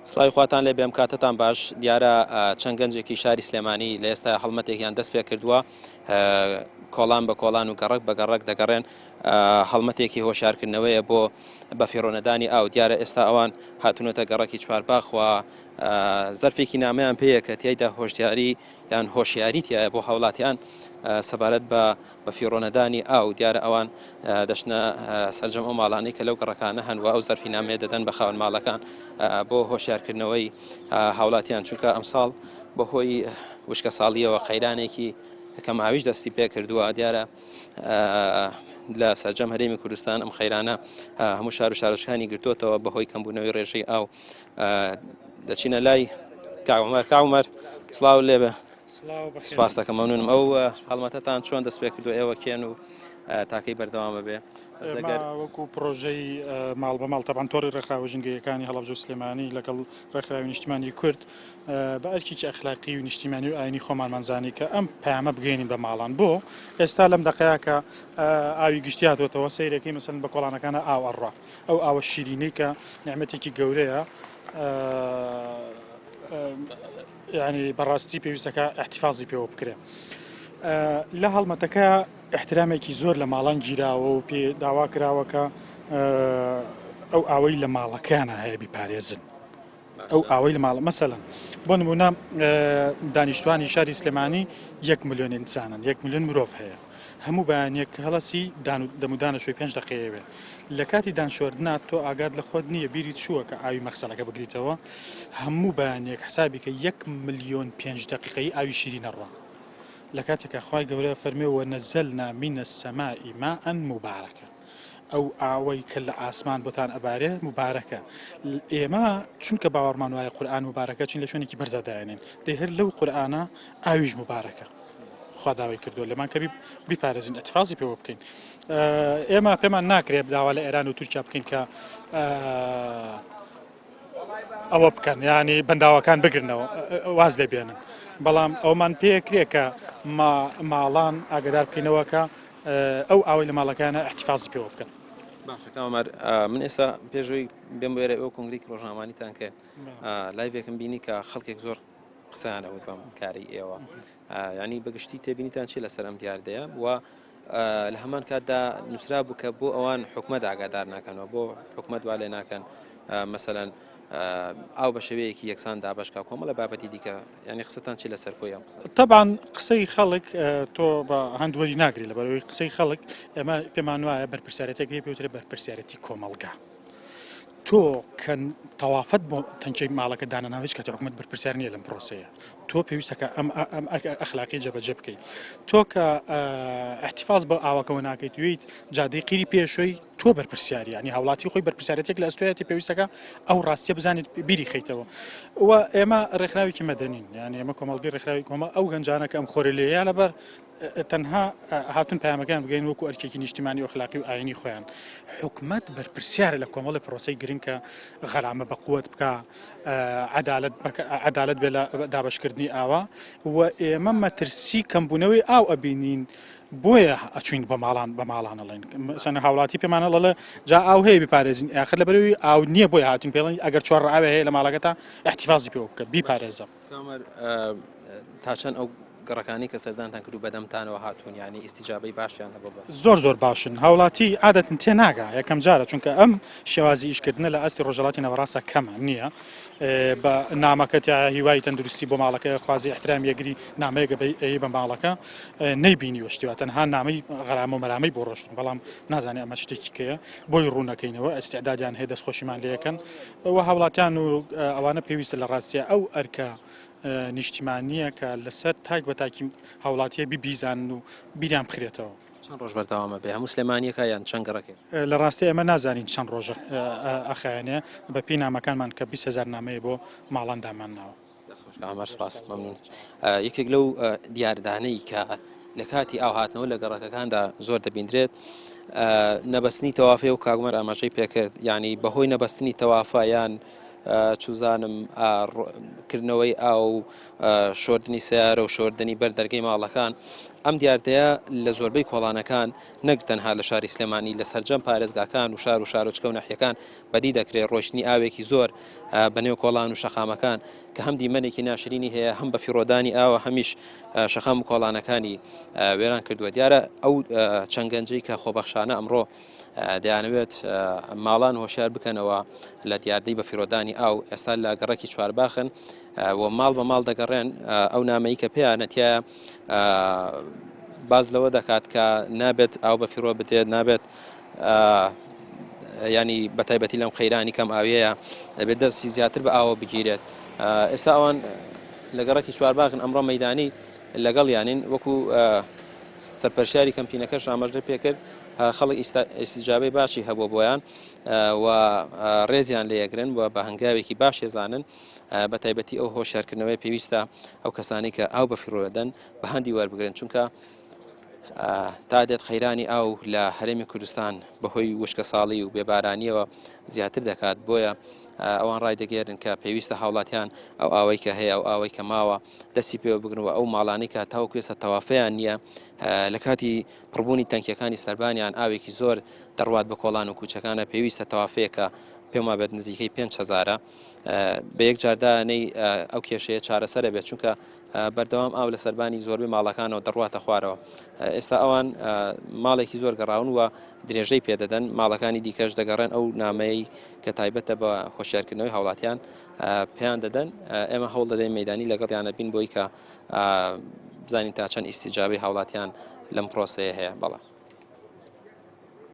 سڵاوی خواتان لێ بێم کاتتان باش دیارە چەند گەنجێکی شاری سلێمانی لە ئێستا هەڵمەتێکیان دەست پێ کردووە کۆڵان بە کۆڵان و گەڕک بە گەڕک دەگەڕێن هەڵمەتێکی هۆشارکردنەوەیە بۆ بەفیڕۆنەدانی ئاو دیارە ئێستا ئەوان هاتوونەتە گەڕەکی چوارباخ و زەرفێکی نامەیان پێیە کە تیایدا هۆشداری یان هۆشیاری تایە بۆ هاوڵاتیان سەبارەت بە بەفیڕۆنەدانی ئاو، دیارە ئەوان دەچنە سەرجەم ئەو ماڵانەی کە لەو گەڕەکانە هەن و ئەو زەرفی نامەیە دەدەن بە خاوەن ماڵەکان بۆ هۆشیارکردنەوەی هاوڵاتیان، چونکە ئەمساڵ بەهۆی وشکەساڵییەوە قەیرانێکی کەم ئاویش دەستی پێکردووە، دیارە لە سەرجەم هەرێمی کوردستان ئەم قەیرانە هەموو شار و شارۆچکانی گرتووەتەوە بەهۆی کەمبوونەوەی ڕێژەی ئاو. دەچینە لای کاک عومەر. کاک عومەر سڵاو لێبێ. سپاس دەکەم مەمنونم. ئەو هەڵمەتەتان چۆن دەست پێ کردو ئێوە کێن و تاکەی بەردەوامە بێ؟ ئەگەر وەکو پرۆژەی ماڵ بە ماڵ تەبان تۆڕی ڕێکخراوە ژینگەیەکانی هەڵەبجە و سلێمانی لەگەڵ ڕێکخراوی نیشتیمانی کورد بە ئەرکێکی ئەخلاقی و نیشتیمانی و ئاینی خۆمانمان زانی کە ئەم پەیامە بگەێنین بە ماڵان بۆ ئێستا لەم دەقەیە کە ئاوی گشتی هاتوێتەوە سەیرەکەی مەسەن بە کۆڵانەکانە ئاو ئەڕوا ئەو ئاوە شیرینەی کە نیعمەتێکی گەورەیە یعنی بەڕاستی پێویستەکە احتفاظی پێوە بکرێ لە هەڵمەتەکە احترامێکی زۆر لە ماڵان گیراوە و پێ داوا کراوە کە ئەو ئاوەی لە ماڵەکەیانە هەیە بیپارێزن ئەو ئاوەی لە ماڵە مەسەلەن بۆ نمونە دانیشتوانی شاری سلێمانی یەک ملیۆن ئینسانن یەک ملیۆن مرۆڤ هەیە هەموو بەیانیەک کە هەڵەسی دەمودانەشۆی پێنج دەقەیەوێ لە کاتی دانشۆردنا تۆ ئاگات لە خۆت نییە بیری چووە کە ئاوی مەخسەلەکە بگریتەوە هەموو بەیانیەک حسابی کە یەک ملیۆن پێنج دەقیقەی ئاوی شیری نەڕوا لە کاتێکا خوای گەورە فەرمێ وەنەزەلنا من السماء ماء مبارکا ئەو ئاوەی کە لە ئاسمان بۆتان ئەبارێ موبارەکە ئێمە چونکە باوەڕمان وایە قورئان موبارەکە چین لە شوێنێکی بەرزا دایانێن دەی هەر لەو قورئانە ئاویش موبارەکە خوا داوای کردووە لەمان کە بیپارێزین ئەتفازی پێوە بکەین ئێمە پێمان ناکرێت داوا لە ئێران و تورکیا بکەین کە ئەوە بکەن ینی بەنداوەکان بگرنەوە واز لێ بێنن بەڵام ئەومان پێکرێ کە ماڵان ئاگدار بکەینەوە کە ئەو ئاوەی لە ماڵەکانە احتفاظی پێوە بکەن. باشە کامەمار من ئێستا پێشەوەی بێم بۆ ئێرە ئێوە کۆنگرێکی ڕۆژنامەوانیتان کرد لایڤێکم بینی کە خەڵکێک زۆر قسەیان ئەوت بەم کاری ئێوە ینی بەگشتی تێبینیتان چی لەسەر ئەم دیاردەیە و لە هەمان کاتدا نووسرا بوو کە بۆ ئەوان حکومەت ئاگادار ناکەنەوە بۆ حکومەت وا لێ ناکەن مەسەەن ئاو بە شێوەیەکی یەکسان دابشکا کۆمەڵە بابەتی دیکە ینی قسەتان چی لەسەر کۆی ئەم قسە تەبان قسەی خەڵک تۆ بە هەند وەری ناگری لەبەرەوەی قسەی خەڵک ئێمە پێمان وایە بەرپرسیارەتێک هەیە پێوترێ بەرپرسیارەتی کۆمەڵگا تۆ کە تەوافەت بۆ تەنکەی ماڵەکە دانەناو هیچ کاتێک حکومەت بەرپرسیار نییە لەم پرۆسەیە تۆ پێویستەکە ئەم ئەم ئەخلاقی جێبەجێ بکەیت تۆ کە احتفاظ بە ئاوەکەەوە ناکەیت ویت جادەی قیری پێشۆی تۆ بەرپرسیاری ینی هاوڵاتی خۆی بەرپرسیارەتێک لە ئەستۆیەتی پێویستەکە ئەو ڕاستیە بزانیت بیری خەیتەوە و ئێمە ڕێکخراوێکی مەدەنین یان ئێمە کۆمەڵگەی ڕێکخراوی کۆمە ئەو گەنجانە کە ئەم خۆرە لێیە لەبەر تەنها هاتون پەیامەکەیان بگەین وەکو ئەرکێکی نیشتیمانی و ئەخلاقی و ئاینی خۆیان حکومەت بەرپرسیارە لە کۆمەڵی پرۆسەی گرنگ کە غەرامە بە قوت بکە عەدالەت بێ لە دابەشکردنی ئاوا و ئێمە مەترسی کەمبوونەوەی ئاو ئەبینین بۆیە ئەچوین بە ماڵان بە ماڵان ئەڵێن سەنە هاوڵاتی پێمانە ڵەڵێ جا ئاو هەیە بیپارێزین ئاخر لە بەرەوەی ئاو نییە بۆی هاتین پێڵێن ئەگەر چوار ئاوێ هەیە لە ماڵەکەتا احتفاظی پێوە بکە بیپارێزە کامەر تا چەند ئەو گەڕەکانی کە سەردانتان کردو بەدەمتانەوە هاتوون یعنی ئیسیجابەی باشیان هەبوو بە زۆر زۆر باشن هاوڵاتی عادەتن تێ ناگا یەکەم جارە چونکە ئەم شێوازی ئیشکردنە لە ئاستی ڕۆژهەڵاتی ناوەڕاستە کەمە نییە بە نامەکە تیا هیوای تەندروستی بۆ ماڵەکە خوازی احترام یەگری نامەیەکە بە بە ماڵەکە نەیبینیوە شتیوە تەنها نامەی غەرامە و مەرامەی بۆ ڕۆشتن بەڵام نازانێ ئەمە شتێکی کەیە بۆی ڕوونەکەینەوە ئەستعدادیان هەیە دەستخۆشیمان لەکەن و هاوڵاتیان و ئەوانە پێویستە لە ڕاستە ئەو ئەرکە نیشتیمانییە کە لەسەر تاک بە تاکی هاوڵاتیە بیزانن و بیریان بخرێتەوە. چەند ڕۆژ بەردەوامە بێ هەموو سلێمانیەکە یان چەند گەڕەکێک؟ لە ڕاستی ئێمە نازانین چەند ڕۆژە ئەخایەنێ بە پێی نامەکانمان کە 20 هەزار نامەیە بۆ ماڵان دامان ناوە. دەست خۆش کاک عومەر سوپاس مەمنون. یەکێک لەو دیاردانەی کە لە کاتی ئاو هاتنەوە لە گەڕەکەکاندا زۆر دەبیندرێت نەبەستنی تەوافەیە و کاک عومەر ئاماژەی پێکرد یعنی بەهۆی نەبەستنی تەوافە یان چوزانم کردنەوەی ئاو و شۆردنی سیارە و شۆردنی بەر دەرگەی ماڵەکان. ئەم دیاردەیە لە زۆربەی کۆڵانەکان نەک تەنها لە شاری سلێمانی لە سەرجەم پارێزگاکان و شار و شارۆچکە و ناحیەکان بەدی دەکرێت، ڕۆیشتنی ئاوێکی زۆر بە نێو کۆڵان و شەقامەکان کە هەم دیمەنێکی ناشرینی هەیە هەم بە فیڕۆدانی ئاوە هەمیش شەقام و کۆڵانەکانی وێران کردووە. دیارە ئەو چەند گەنجەی کە خۆبەخشانە ئەمڕۆ دەیانەوێت ماڵان هۆشیار بکەنەوە لە دیاردەی بەفیڕۆدانی ئاو ئێستا لە گەڕەکی چوارباخن و ماڵ بە ماڵ دەگەڕێن ئەو نامەی کە پێیانە تایە باز لەوە دەکات کە نابێت ئاو بە فیڕۆ بدرێت نابێت ینی بە تایبەتی لەم قەیرانی کەم ئاویەیە دەبێت دەستی زیاتر بە ئاوە بگیرێت ئێستا ئەوان لە گەڕەکی چوارباغن ئەمڕۆ مەدانی لەگەڵ یانین وەکو سەرپەرشتیاری کەمپینەکەش ئاماژەی پێکرد، خەڵک ئیستیجابەی باشی هەبووە بۆیان و ڕێزیان لێگرن و بە هەنگاوێکی باش ێزانن بە تایبەتی ئەو هۆشیارکردنەوەی پێویستە ئەو کەسانی کە ئاو بەفیڕۆدەن بە هەندی وەربگرن چونکە تا دێت قەیرانی ئاو لە هەرێمی کوردستان بەهۆی وشکە ساڵی و بێبارانیەوە زیاتر دەکات بۆیە ئەوان ڕایدەگەێرن کە پێویستە هاوڵاتیان ئەو ئاوەی کە هەیە ئەو ئاوەی کە ماوە دەستی پێوە بگرن و ئەو ماڵانەی کە تاوەکو ئێستا تەوافەیان نییە لە کاتی پڕبوونی تەنکیەکانی سەربانیان ئاوێکی زۆر دەڕوات بە کۆڵان و کوچەکانە پێویستە تەوافەیەکە پێم وابێت نزیکەی 5 هەزارە بە یەک جاردانەی ئەو کێشەیە چارەسەرە بێت چونکە بەردەوام ئاو لە سەربانی زۆربەی ماڵەکانەوە دەڕواتە خوارەوە ئێستا ئەوان ماڵێکی زۆر گەڕاون و درێژەی پێدەدەن ماڵەکانی دیکەش دەگەڕێن ئەو نامەیە کە تایبەتە بە هۆشیارکردنەوەی هاوڵاتیان پێیان دەدەن ئێمە هەوڵ دەدەین مەدانی لەگەڵیانە بین بۆی کە بزانین تا چەند ئیسیجابەی هاوڵاتیان لەم پرۆسەیە هەیە بەڵێ.